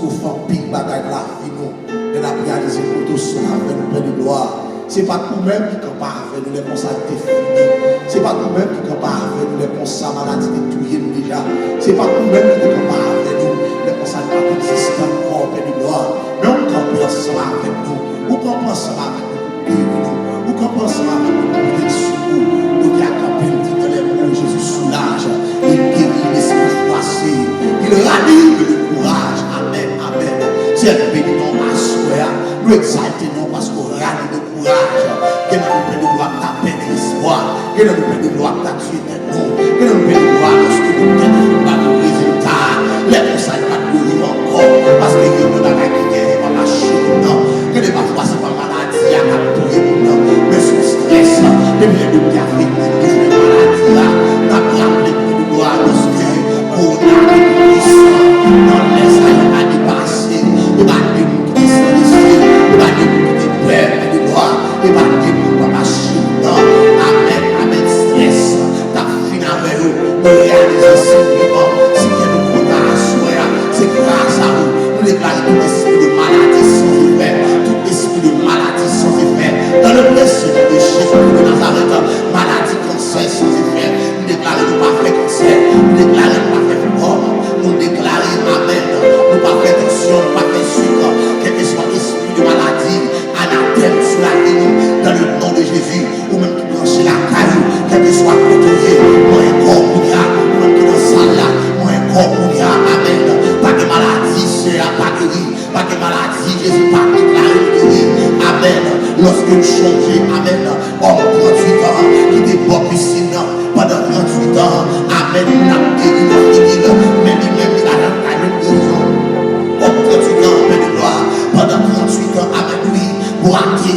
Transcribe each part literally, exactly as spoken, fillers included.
Ofri anpil bagay nan lavi nou. Lè n ap reyalize ke w te ansanm avè nou, Pè de glwa. Se pa t ou menm ki kanpe avè nou lè konsa l te fini. Se pa t ou menm ki kanpe avè nou lè konsa maladi te touye nou deja. Se pa t ou menm ki te kanpe avè nou lè konsa nou pa t egziste ankò, Pè de glwa. Men ou kanpe ansanm avèk nou. Ou kanpe ansanm avèk nou pou beni nou. Ou kanpe ansanm avèk nou pou pwoteksyon nou. Nou di a kanpe, nou di dans les mots, Jésus soulage, il guérit, l'esprit froissé, il ranime le courage. Amèn, amèn. Seyè, nou beni non w aswè a. Nou egzalte non w paske w ranime kouraj. Gen nan nou, Pè de glwa, k ta pèdi espwa. Gen nan nou, Pè de glwa, k ta tiye tèt nou. Gen nan nou, Pè de glwa, lòske nou tèt fin ba nou rezilta, lè konsa li pa t dwe rive ankò. Paske gen yon bagay ki genyen, papa cheri m nan. Gen de pafwa se pa maladi a k ap touye moun nan, men se yon estrès. Depi lè doktè a fin di nou jwenn maladi a, n ap raple, Pè de glwa, lòske kowona te pwisan nan lè sa yo ane pase, e pa de moun ki te strese, e pa de moun ki te pè, Pè de glwa, e pa de moun, papa cheri m nan. Amèn, amèn, estrès t ap fin avè yo. Nou reyalize senpleman, si ke nou kontan aswè a, se gras a ou. Nou deklare tout espri de maladi sans effet, tout espri de maladi sans effet. Dans le précieux nom de Jésus de Nazareth, maladi kansè sans effet, nou deklare nou pa fè kansè, nou deklare nou pa fè fibwòm, nou deklare, amèn, nou pa fè tansyon, nou pa fè sik, kèlkeswa espri de maladi, anatèm sou lavi nou, dans le nom de Jésus. Ou menm ki branche lakay ou, kèlkeswa kote w ye, mwen kò w kounye a, ou menm ki nan sal la, mwen kò w kounye a, amèn. Pa gen maladi, sè a, pa geri. Pa gen maladi, Jezi pa deklare l geri. Amèn. Lòske nou chonje, amèn, òm tranntuit an ki te bò pisin nan pandan tranntuit an, amèn, n ap geri nan figi l, men li menm li pa janm ka jwenn gerizon. Òm tranntuit an, Pè de glwa, pandan tranntuit an, amèn, wi, bwate,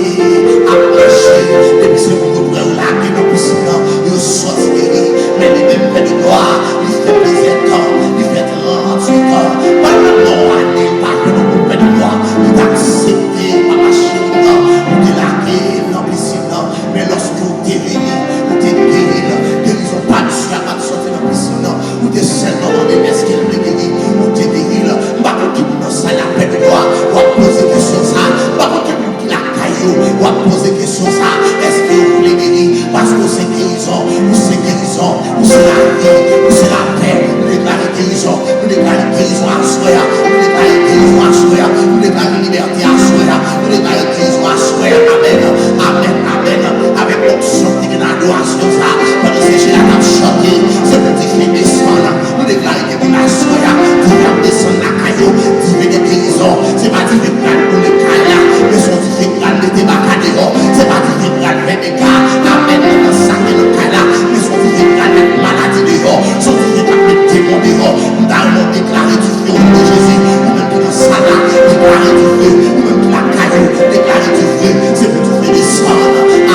ap mache, depi se moun yo pran yo lage nan pisin nan, yo sòti geri, men li menm, Pè de glwa, li fè plizyè tan, li fè tranntuit an, pandan yon ane, li pa jwenn yon moun, Pè de glwa, ki t aksepte papa cheri m nan pou te lage l nan pisin nan. Men lòske w te vini, ou te geri l, gerizon pa misye a pa t sòti nan pisin nan, ou te sèlman mande èske l vle geri, ou te geri l. M pa konn ki moun nan sal la, Pè de glwa, w ap poze kesyon sa, m pa konn ki moun ki lakay yo, w ap poze kesyon sa, èske w vle geri? Paske w se gerizon, ou se gerizon, ou se lavi, ou se lapè. Nou deklare gerizon, nou deklare gerizon aswè a, nou deklare gerizon aswè a, nou deklare libète aswè a, nou deklare gerizon aswè a. Amèn, amèn, amèn. Avèk onksyon ki gen nan adorasyon sa, pandan se jila t ap chante, se pou dife desann. Nou deklare gen moun aswè a, dife ap desann lakay yo, dife de gerizon. Se pa dife k pral boule kay la, men se yon dife k pral mete baka deyò. Se pa dife k pral fè dega, amèn, nan sa ki nan kay la, men se yon dife k pral met maladi deyò. Se yon dife k ap met demon deyò. M ta renmen w deklare dife o non de Jezi. Ou menm ki nan sal la, deklare dife. Ou menm ki lakay ou, deklare dife. Se pou dife desann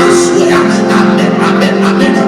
aswè a. Amèn, amèn, amèn.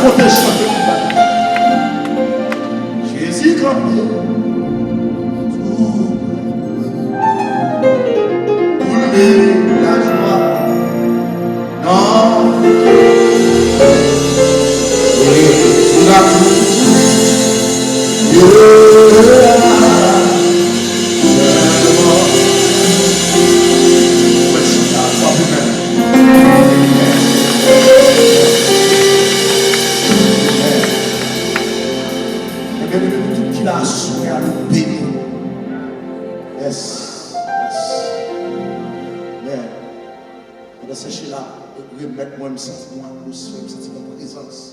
Monte chante pou bagay. Jezi kanpe tou prè pou leve lajwa nan kè. E pou lakou yo